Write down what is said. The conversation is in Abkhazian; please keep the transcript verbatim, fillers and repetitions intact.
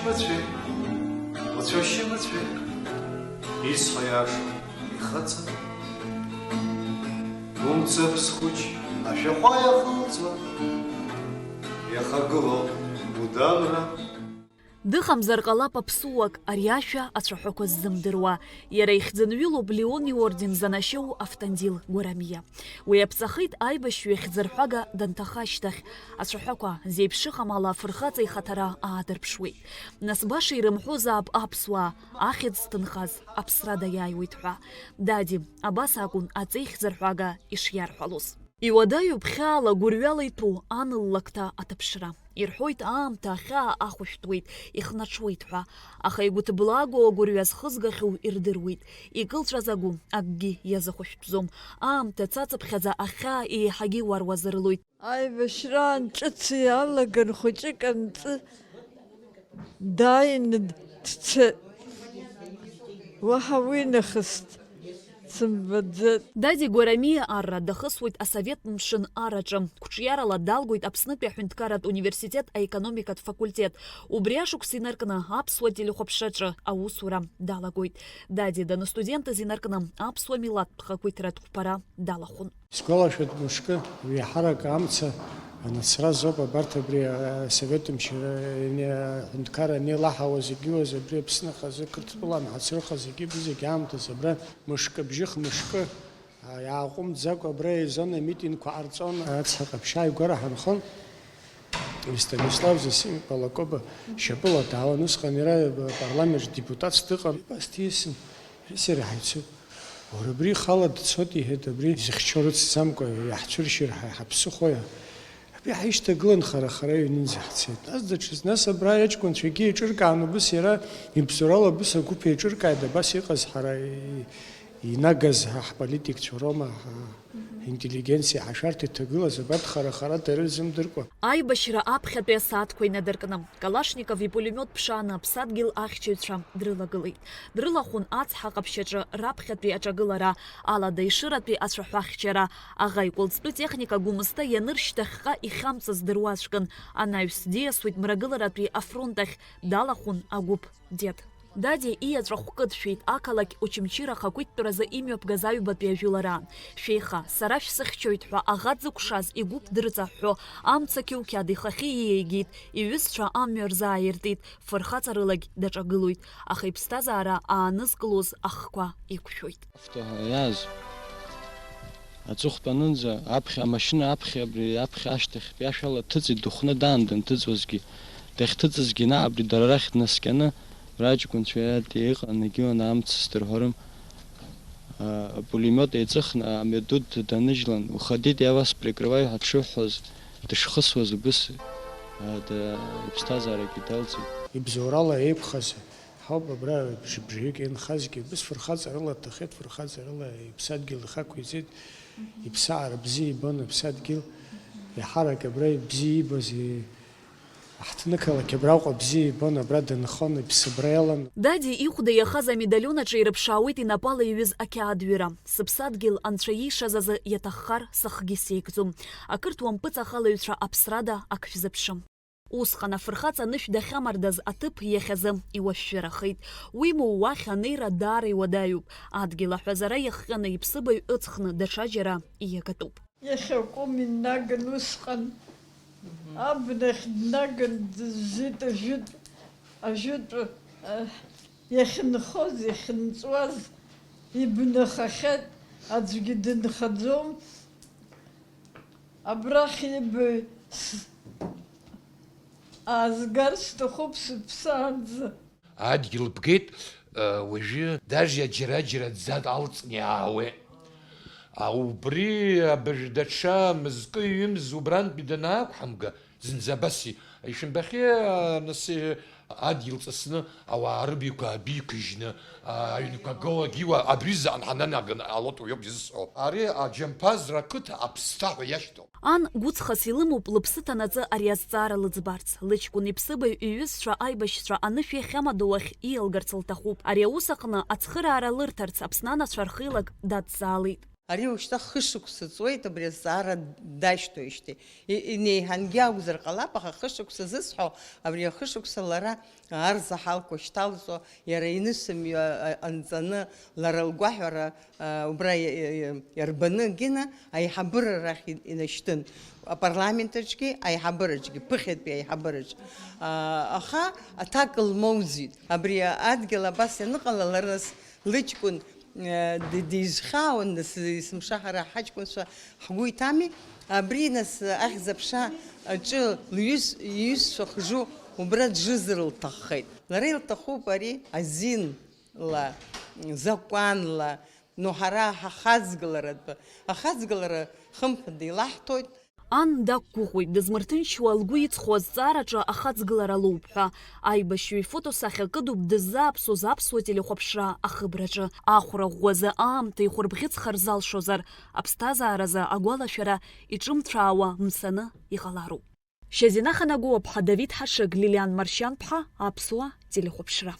Мыцәеи, уцәашьы мыцәеи, исҳәо иашоуп ихаҵа. Умцаԥс хәыҷ ашәахәа иахылҵуа, иахагылоуп Гәдамра. Дыҟамзар ҟалап аԥсуак, ари ашәа ацәаҳәақәа ззымдыруа. Иара ихьӡынҩылоуп Леон иорден занашьоу Автандил Гәарамиа. Уи аԥҵахеит аибашьҩы ихьӡырҳәага данҭаха ашьҭахь. Ацәаҳәақәа, зеиԥшыхам ала, афырхаҵа ихаҭара аадырԥшуеит. Нас баша ирымҳәозаап аԥсуаа, ахьӡ зҭынхаз Аԥсрада иааиуеит ҳәа. Дади, абас акәын аҵеихьӡырҳәага ишиарҳәалоз. Иуадаҩуп хьаала гәырҩала иҭәу ан ллакҭа аҭаԥшра. Ирҳәоит, аамҭа ахьаа ахәышәтәуеит, ихнаҽуеит ҳәа. Аха игәыҭблагоу агәырҩа зхызгахьоу ирдыруеит. Икылҵәаз агәы акгьы иазыхәышәтәӡом. Аамҭа цацыԥхьаӡа ахьаа еиҳагьы иуаруазырлоит. Аибашьраан ҿыц иалаган хәыҷык анҵы, дааины дцеит. Уаҳа уи нахыс дсымбаӡеит. Дади Гәарамиа арра дахысуеит асовет мшын араҿы. Қәҿиарала далгоит Аԥснытәи аҳәынҭқарратә университет аекономикатә факультет. Убри ашықәс инаркны аԥсуа телехәаԥшраҿы аусура далагоит. Дади даныстудентыз инаркны аԥсуа милаҭтә хақәиҭратә қәԥара далахәын. Исгәалашәоит мышкы, уи иаҳарак амца анацра азоуп абарҭ абри, а, асовет мчра, ани-, аҳәынҭқарра анеилаҳауаз егьиуаз абри Аԥсны хазы, Қырҭтәыла анҳацрыха зегьы, зегьы аамҭазы абра мышкы, бжьых мышкы, а, иааҟәымҵӡакәа абра еизон, амитингқәа ҟарҵон, ацҳа ҟаԥшь ааигәара ҳанхон. Станислав Зосим Балакоба шьапыла даауан, усҟан иара апарламент депутатс дыҟан. Абас диасын, сара ҳаицуп. Уара абри ихала дцоит, иҳәеит, абри зыхьчо рыцӡамкәа иаҳцәыршьыр ҳа иҳаԥсыхәои? Абри ҳаишьҭагылан хара-хара иҩнынӡа ҳцеит. Нас даҽаз, нас абра иаҷкәынцәагьы еиҿыркаан, убыс иара ибзоурала абыс агәыԥ еиҿыркааит, абас иҟаз ҳара и-, инагаз ҳа ҳполитикцәа роума, ҳа Интеллигенциа ҳашәарҭа иҭагылаз абарҭ хара-хара дара ирзымдыркәа. Аибашьра аԥхьатәи асааҭқәа инадыркны, Калашников ипулемиот ԥшааны аԥсадгьыл ахьчаҩцәа дрылагылеит. Дрылахәын ацҳа ҟаԥшь аҿы раԥхьатәи аҿагылара, алада ишыратәи ацәаҳәа ахьчара, аӷа икәалӡтәы техника Гәымсҭа ианыршьҭахьҟа ихьамҵыз дыруаӡәкын, анаҩс диасуеит мрагыларатәи афронт ахь, далахәын агәыԥ. Дед. Дади иеҵәахә кыдшәеит ақалақь Очамчыра ахақәиҭтәразы имҩаԥгаз аҩбатәи ажәылараан. Шәеиха, сара шәсыхьчоит ҳәа аӷа дзыкәшаз игәыԥ дрыҵаҳәҳәо, амца қьоуқьад ихахьы иеигеит, иҩызцәа амҩа рзааиртит, фырхаҵарылагь даҿагылоит, аха иԥсҭазаара аанызкылоз ахқәа иқәшәоит. Авто ҳәа иааз аҵыхәтәанынӡа аԥхьа, амашьына аԥхьа, абри аԥхьа ашьҭахьтәи ашәала дҭыҵит, дыхәны даан данҭыҵуазгьы, дахьҭыҵызгьы наҟ абри дара рахь днаскьаны, раҷкәынцәа иара иҟан, егьиуан, амц сдырҳәарым. А, апулемиот еиҵыхны амҩаду даныжьлан, уходите, я вас прикрываю ҳәа дшыҳәҳәоз, дышхысуаз убыс, а, да-, иԥсҭазаарагьы далҵит. Ибзоурала еиқәхаз ҳауп абра бжь-, бжаҩык инхазгьы, убыс фырхаҵарыла дҭахеит, фырхаҵарыла иԥсадгьыл ихақәиҵеит, иԥсаара бзиа ибон аԥсадгьыл, иаҳарак абра бзиа ибоз, и-, аҳҭнықалақь абраҟа бзиа ибон, абра дынхон, иԥсыбра иалан. Дади ихәда иахаз амедалион аҿы ирыԥшаауеит инапала иҩыз ақьаад ҩыра. Сыԥсадгьыл анцәа иишаз азы иаҭаххар сыхгьы сеигӡом. Ақырҭуа мпыҵахалаҩцәа аԥсрада ак шәзыԥшым. Усҟан афырхаҵа анышә дахьамардаз аҭыԥ иахьазы иуашәшәырахеит. Уимоу, уахь анеира даара иуадаҩуп. Адгьыл аҳәазара иахҟьаны иԥсыбаҩ ыҵхны даҽаџьара ииагатәуп. Иахьакәым иннаган усҟан, абнахь днаган дызжит ажәытә, ажәытә, а, иахьынхоз, иахьынҵуаз, ибнахахьеит, аӡәгьы дынхаӡом. Абрахь ибаҩ с-, аазгар сҭахуп сыԥсаанӡа. Адгьыл бгеит, э, уажәы даже џьара-џьара ӡадалҵны иаауеит. А, убри абыржә даҽа мызкы-ҩымз убрантәи данаақәҳамга, зынӡа абас и-, ишәымбахьеи, а, нас, э, адгьыл ҵысны ауаа рыбаҩқәа абиқәыжьны, а, аҩнқәа гауагьы уа-, абри заҟа ҳананаган алоҭ уиоуп изысҳәо. Ари аџьамԥазра ақыҭа аԥсҭа ҳәа иашьҭоуп. Ан гәыҵхас илымоуп лыԥсы ҭанаҵы ари азҵаара лыӡбарц. Лыҷкәын иԥсыбаҩ иҩызцәа аибашьцәа анышә иахьамадоу ахь ииалгарц лҭахуп. Ари аус аҟны ацхыраара лырҭарц Аԥсны анацәа рхеилак дадҵаалеит. Ари уажәшьҭа хышықәса ҵуеит абри азҵаара дашьҭоуижьҭеи. И-, инеиҳангьы акәзар ҟалап, аха хышықәса зысҳәо, абри ахышықәса лара арзаҳалқәа шьҭалҵо, иара инысымҩа, а, анҵаны, лара лгәаҳәара, а, убра иа-, иа-, иа-, иарбаны Гина аиҳабыра рахь и-, инашьҭын. Апарламент аҿгьы аиҳабыраҿгьы, ԥыхьатәи аиҳабыраҿ. А, аха аҭак лмоуӡеит. Абри адгьыл абас ианыҟала, лара нас лыҷкәын, э, ди-, дизхьаауан, нас есымша ҳара ҳаҷкәынцәа ҳгәы иҭами, абри нас ахьӡ-аԥша аҿы лҩыз-, иҩызцәа хжу убра дджызар лҭаххеит. Лара илҭахуп ари азинла, закәанла, ну, ҳара ҳахаҵгыларатәы. Ахаҵгылара хымԥада илаҳҭоит. Ан дақәгәыӷуеит, дызмырҭынчуа лгәы иҵхо азҵаараҿы ахаҵгылара лоуп ҳәа. Аибашьҩы ифотосахьа кыдуп дыззааԥсоз аԥсуа телехәаԥшра ахыбраҿы. Ахәра ӷәӷәазы аамҭа ихәырбӷьыцхар залшозар, аԥсҭазааразы агәалашәара иҿымцәаауа мцаны иҟалароуп. Шьазина Ханагәыуаԥҳа, Давид Ҳашыг, Лилиан Маршьанԥҳа, Аԥсуа телехәаԥшра.